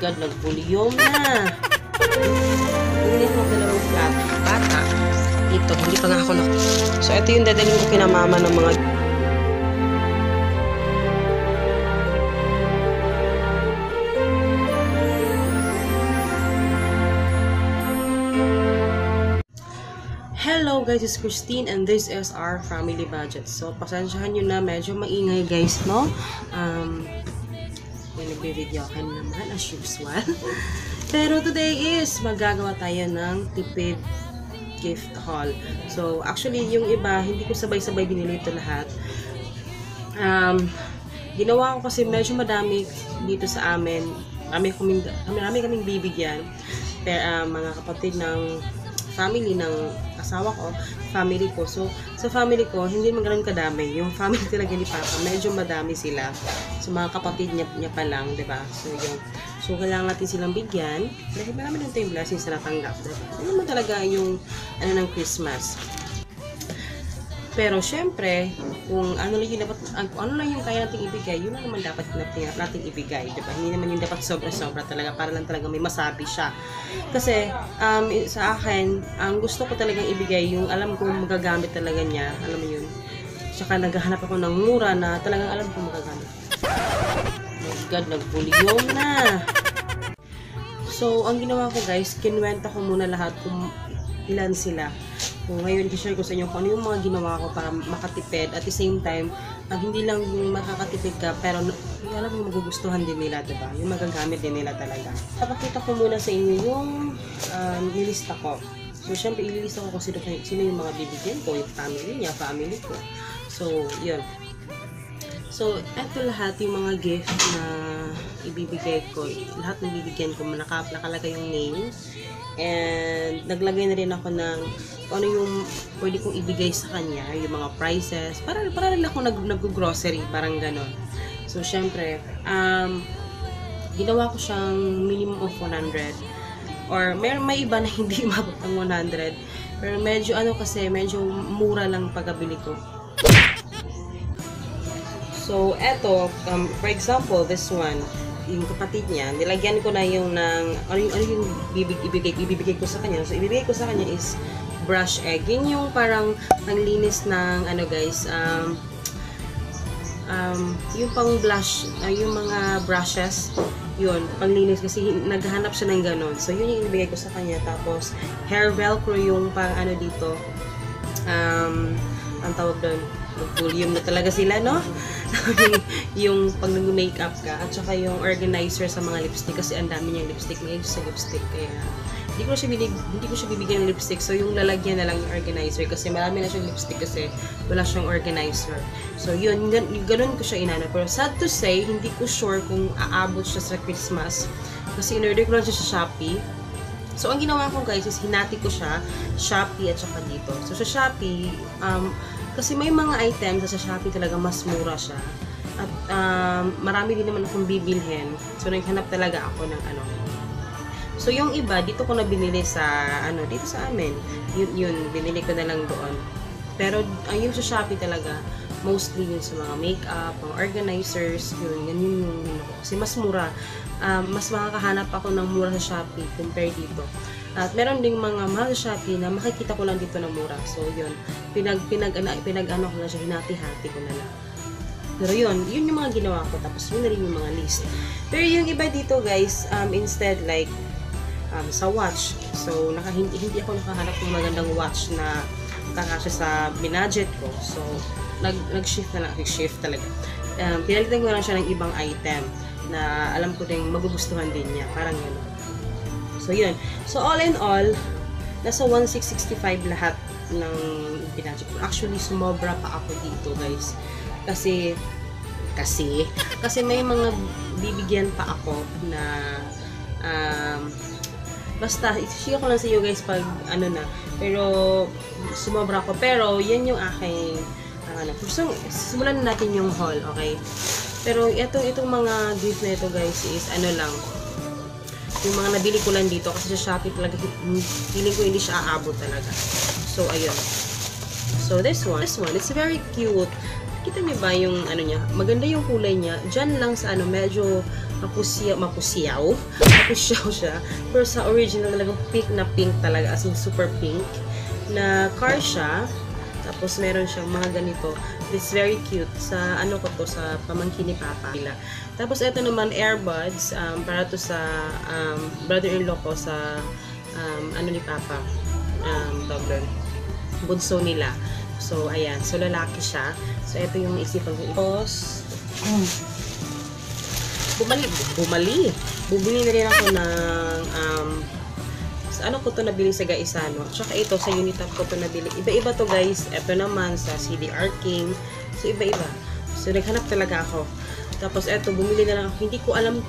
God, nag-volume na. Hindi ako dalawang flat. Bata. Ito, hindi pa nga ako na. So, ito yung dadalhin ko kina mama ng mga. Hello guys, it's Christine and this is our family budget. So, pasensyahan nyo na, medyo maingay guys, no? May nagbe-video ka naman as usual. Pero today is magagawa tayo ng tipid gift haul. So, actually, yung iba, hindi ko sabay-sabay binili ito lahat. Ginawa ko kasi medyo madami dito sa amin. Marami kaming bibigyan. Pero, mga kapatid ng family ng asawa ko, family ko. So, sa family ko, hindi man ganun kadami. Yung family talaga ni Papa, medyo madami sila. So, mga kapatid niya pa lang, diba? So, yung, so, kailangan natin silang bigyan. Dahil marami din tayong blessings na natanggap, diba? Yun naman talaga yung, ano, ng Christmas. Pero, syempre, kung ano lang yung dapat, kung ano lang yung kaya nating ibigay, yun lang naman dapat nating ibigay, diba? Hindi naman yung dapat sobra-sobra talaga, para lang talaga may masabi siya. Kasi, sa akin, ang gusto ko talagang ibigay, yung alam kong magagamit talaga niya, alam mo yun. Tsaka naghahanap ako ng mura na talagang alam kong magagamit. My God, nag-volume na! So, ang ginawa ko guys, kinuwenta ko muna lahat kung ilan sila. So, ngayon, i-share ko sa inyo kung ano yung mga ginawa ko para makatipid. At the same time, hindi lang yung makakatipid ka, pero alam mo yung magugustuhan din nila, diba? Yung magagamit din nila talaga. Papakita ko muna sa inyo yung nilista ko. So, syempre, ililista ko kung sino yung mga bibigyan ko, yung family niya, family ko. So, yun. So, eto lahat yung mga gift na ibibigay ko. Lahat ng bibigyan ko, nakalagay yung name. And, naglagay na rin ako ng kung ano yung pwede kong ibigay sa kanya, yung mga prices. Para rin ako nag-grocery, parang ganon. So, syempre, ginawa ko siyang minimum of 100. Or, may iba na hindi umabot ng 100. Pero medyo ano kasi, medyo mura lang pagkabili ko. So, eto, for example, this one, yung kapatid niya, nilagyan ko na yung ng, ano yung ibibigay ko sa kanya. So, ibibigay ko sa kanya is brush egg. Yun yung parang panglinis ng, ano guys, yung pang blush, yung mga brushes, yun, panglinis kasi naghahanap siya ng ganon. So, yun yung ibibigay ko sa kanya. Tapos, hair velcro yung pang ano dito, ang tawag doon, mag-volume na talaga sila, no? Yung pag nag-makeup ka, at saka yung organizer sa mga lipstick, kasi ang dami niyang lipstick, may sa lipstick, kaya hindi ko siya bibigyan ng lipstick. So, yung lalagyan na lang yung organizer, kasi marami na siyang lipstick kasi wala siyang organizer. So, yun, ganun ko siya inano. Pero sad to say, hindi ko sure kung aabot siya sa Christmas, kasi in-order ko lang siya sa Shopee. So, ang ginawa ko guys is hinati ko siya, Shopee at saka dito. So, sa Shopee, kasi may mga items sa Shopee talaga mas mura siya. At marami din naman akong bibilhin. So, naghanap talaga ako ng ano. So, yung iba, dito ko na binili sa, ano, dito sa amin. Yun, binili ko na lang doon. Pero, yung sa Shopee talaga, mostly yun sa mga makeup, mga organizers, yun yung ko. Kasi mas mura. Mas makakahanap ako ng mura sa Shopee compare dito. At meron ding mga mahal sa Shopee na makikita ko lang dito ng mura. So, yun. Pinag-ano ko na siya, hinati-hati ko na lang. Pero yun, yun yung mga ginawa ko. Tapos, yun na rin yung mga list. Pero yung iba dito, guys, instead, like, sa watch. So, hindi ako nakahanap ng magandang watch na kakasya sa binudget ko. So, nag-shift na lang. Shift talaga. Pinalitan ko lang siya ng ibang item na alam ko din magugustuhan din niya. Parang yun. So, yun. So, all in all, nasa 1,665 lahat ng binudget ko. Actually, sumobra pa ako dito, guys. Kasi may mga bibigyan pa ako na basta, i-share ko lang sa iyo guys pag ano na. Pero, sumobra ako. Pero, yan yung aking ano. So, simulan na natin yung haul, okay? Pero, itong mga gift na ito, guys, is ano lang, yung mga nabili ko lang dito kasi sa Shopee talaga feeling ko hindi siya aabot talaga. So, ayun. So, this one, it's very cute. Nakita niyo ba yung ano niya? Maganda yung kulay niya. Diyan lang sa ano, medyo mapusya, mapusyaw. Mapusyaw siya. Pero sa original talagang pink na pink talaga. As in, super pink. Na car siya. Tapos meron siyang mga ganito. It's very cute. Sa ano ko to, sa pamangkin ni Papa. Tapos ito naman, earbuds. Para to sa brother-in-law ko sa ano ni Papa. Tawag doon, bunso nila. So, ayan. So, lalaki siya. So, ito yung isipan ko. Tapos, bumali, bumali. Bumili na rin ako ng, sa ano ko to nabili sa Gaisano. Tsaka ito, sa Unitop ko to nabili. Iba-iba to, guys. Ito naman, sa CDR King. So, iba-iba. So, naghanap talaga ako. Tapos, ito, bumili na lang ako. Hindi ko alam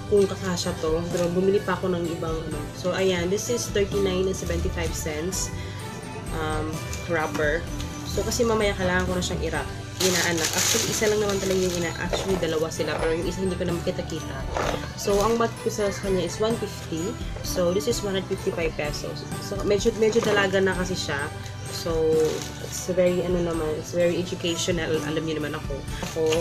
kung kakasya to. Pero, bumili pa ako ng ibang ano. So, ayan. This is $39.75 wrapper. So, kasi mamaya kailangan ko na siyang i-wrap. Inaanak. Actually, isa lang naman talaga yung ina. Actually, dalawa sila. Pero yung isa hindi ko na makita-kita. So, ang mat ko sa kanya is 150. So, this is 155 pesos. So, medyo dalaga na kasi siya. So, it's very, ano naman, it's very educational. Alam niyo naman ako. Ako,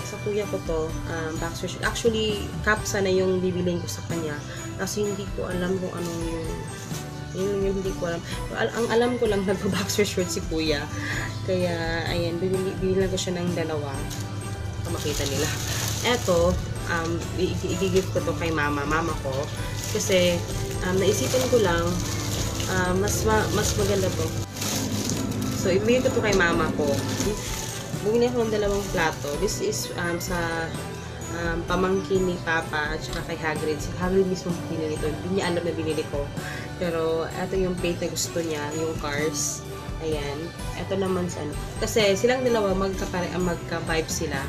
sa kuya ko to, boxer short. Actually, cap sana yung bibiliin ko sa kanya. Kasi hindi ko alam kung anong yung yun yung hindi ko alam. Ang alam ko lang, nagpa-boxer short si kuya. Kaya, ayan, bibili ko siya ng dalawa. Baka makita nila. Eto, i-give ko to kay mama ko. Kasi, naisipan ko lang, mas maganda to. So, ibigay ko to kay mama ko. Bumili ako ng dalawang plato. This is sa pamangkin ni Papa at saka kay Hagrid. Si Hagrid mismo binili ito. Hindi niya alam na binili ko. Pero, ito yung plate na gusto niya, yung cars. Ayan. Ito naman sa ano. Kasi silang dalawa magka-vibe sila.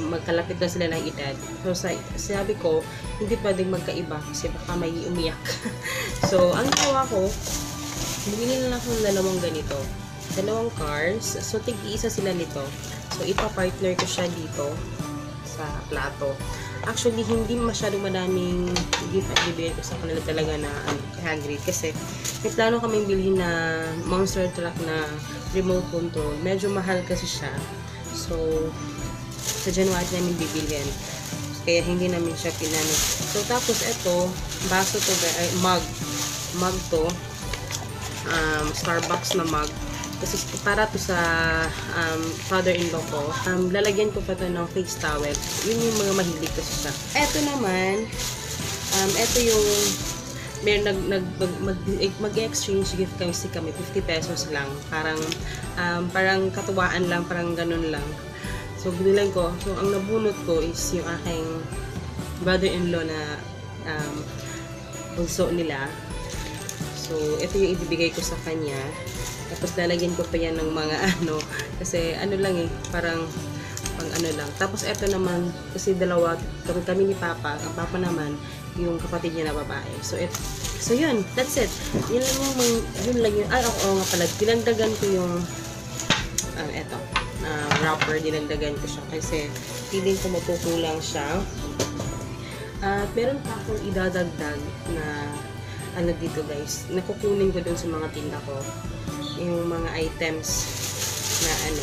Magkalapit na sila ng edad. So, sabi ko, hindi pwedeng magkaiba kasi baka may umiyak. So, ang ginawa ko, bumili na lang ako ng dalawang ganito. Dalawang cars. So, tig-isa sila nito. So, ipa-partner ko siya dito sa plato. Actually, hindi masyadong madaming gift at bibigay ko sa kanila talaga na ano, kay Hagrid. Kasi, may plano kaming bilhin na monster truck na remote control. Medyo mahal kasi siya. So, sa January namin bibilhin. Kaya hindi namin siya pinano. So, tapos ito, baso to, ay, mug. Mug to. Starbucks na mug. Kasi para to sa father-in-law ko. Lalagyan ko pa to ng face towel. Yun yung mga mahilig kasi siya. Ito naman, ito yung may nag, nag, mag, mag, mag-exchange gift kasi kami, 50 pesos lang. Parang katuwaan lang, parang ganun lang. So, binilan ko. So, ang nabunot ko is yung aking brother-in-law na bunso nila. So, ito yung ibibigay ko sa kanya. Tapos, lalagyan ko pa yan ng mga ano. Kasi, ano lang eh, parang, pang ano lang. Tapos, ito naman, kasi dalawa, kami ni Papa. Ang Papa naman, yung kapatid niya na babae. So, yun. That's it. Yun lang yung, ay, oo nga pala. Dinagdagan ko yung, eto, wrapper. Dinagdagan ko siya. Kasi, feeling ko magkukulang siya. At, meron pa akong idadagdag na, ano dito guys, nakukunin ko dun sa mga tinda ko yung mga items na ano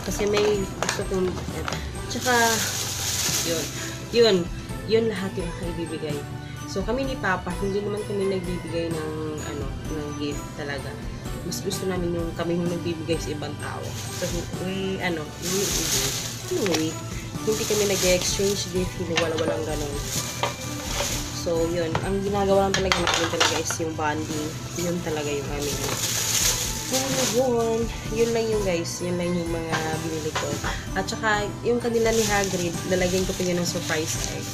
kasi may gusto kong, tsaka yun yun yun lahat yung aking ibibigay. So kami ni Papa, hindi naman kami nagbibigay ng ano, ng gift talaga. Mas gusto namin yung kami yung nagbibigay sa ibang tao. So we ano we, we, ano, we hindi kami nag-exchange gift, hindi, walang ganun. So, yun. Ang ginagawa lang talaga namin talaga is yung bonding. Yun talaga yung aming ano. So, yun. Yun lang yung guys. Yun lang yung mga binili ko. At saka, yung kanila ni Hagrid, lalagyan ko pa yun ng surprise egg.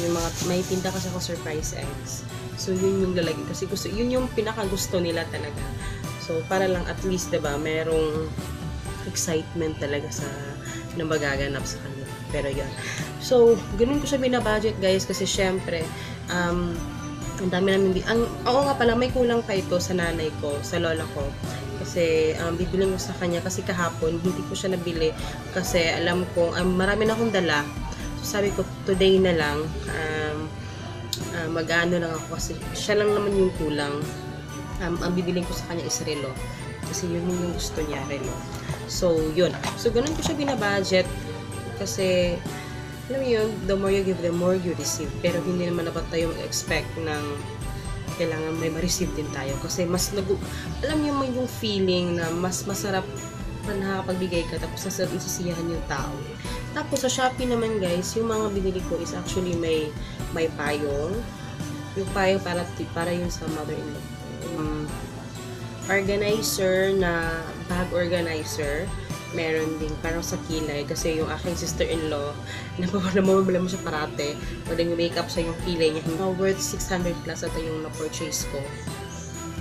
Yung mga, may tinda kasi ako surprise eggs. So, yun yung lalagyan. Kasi gusto, yun yung pinakagusto nila talaga. So, para lang at least, diba, merong excitement talaga sa na magaganap sa kanila. Pero yun. So, ganun ko siya binabudget guys kasi syempre, ang dami namin, oo nga pala, may kulang pa ito sa nanay ko, sa lola ko. Kasi, bibilin ko sa kanya kasi kahapon, hindi ko siya nabili kasi alam ko, marami na akong dala. So, sabi ko, today na lang, mag-ano lang ako kasi siya lang naman yung kulang. Ang bibilin ko sa kanya is relo. Kasi yun yung gusto niya, relo. So, yun. So, ganun ko siya binabudget. Kasi, alam mo yun, the more you give, the more you receive. Pero hindi naman dapat tayo mag-expect ng kailangan may ma-receive din tayo. Kasi mas nag alam niyo man yung feeling na mas masarap pa nakakapagbigay ka tapos nasasiyahan yung tao. Tapos sa Shopee naman, guys, yung mga binili ko is actually may payong. Yung payong para yun sa mother-in-law. Organizer na bag organizer, meron ding parang sa kilay kasi yung aking sister-in-law, namamala mo siya parate pag nag-makeup siya, yung kilay niya. Worth 600 plus ata yung na-purchase ko.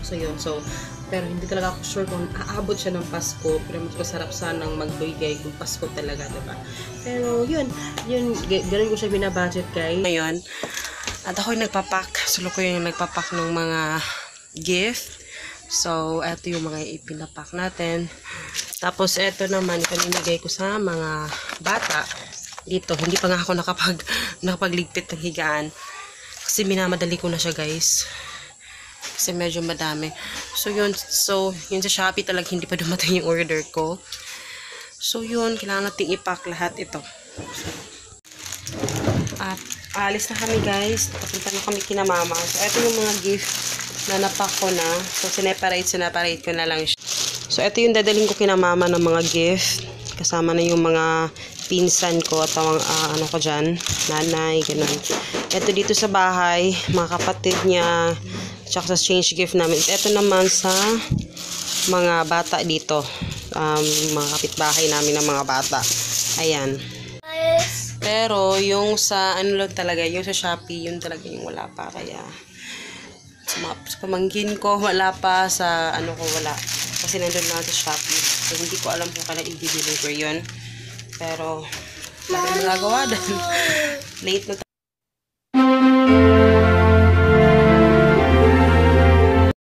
So yun, so pero hindi talaga ako sure kung aabot siya ng Pasko, pero mas masarap sanang magbigay kung Pasko talaga, diba? Pero yun yun, ganun ko siya binabudget, guys. Ngayon at ako yung nagpapak, sulo ko yung nagpapak ng mga gift. So, eto yung mga ipinapak natin. Tapos, eto naman, ipamimigay ko sa mga bata. Dito, hindi pa nga ako nakapagligpit ng higaan. Kasi minamadali ko na siya, guys. Kasi medyo madami. So, yun. So, yun sa Shopee talaga hindi pa dumating yung order ko. So, yun. Kailangan nating ipack lahat ito. So, at alis na kami, guys. Papunta na kami kina mama. So, eto yung mga gift na napak ko na. So, sineparate ko na lang siya. So, ito yung dadalhin ko kina mama ng mga gift. Kasama na yung mga pinsan ko at ang ano ko dyan, nanay, ganun. Ito dito sa bahay, mga kapatid niya, tsaka sa change gift namin. Ito naman sa mga bata dito. Mga kapitbahay namin ng mga bata. Ayan. Pero, yung sa, ano lang talaga, yung sa Shopee, yun talaga yung wala pa. Kaya, sa pamangkin ko, wala pa. Sa, ano ko, wala. Kasi nandun na sa Shopee. So, hindi ko alam kung kailan i-deliver yun. Pero, wala tayong magagawa dahil late na.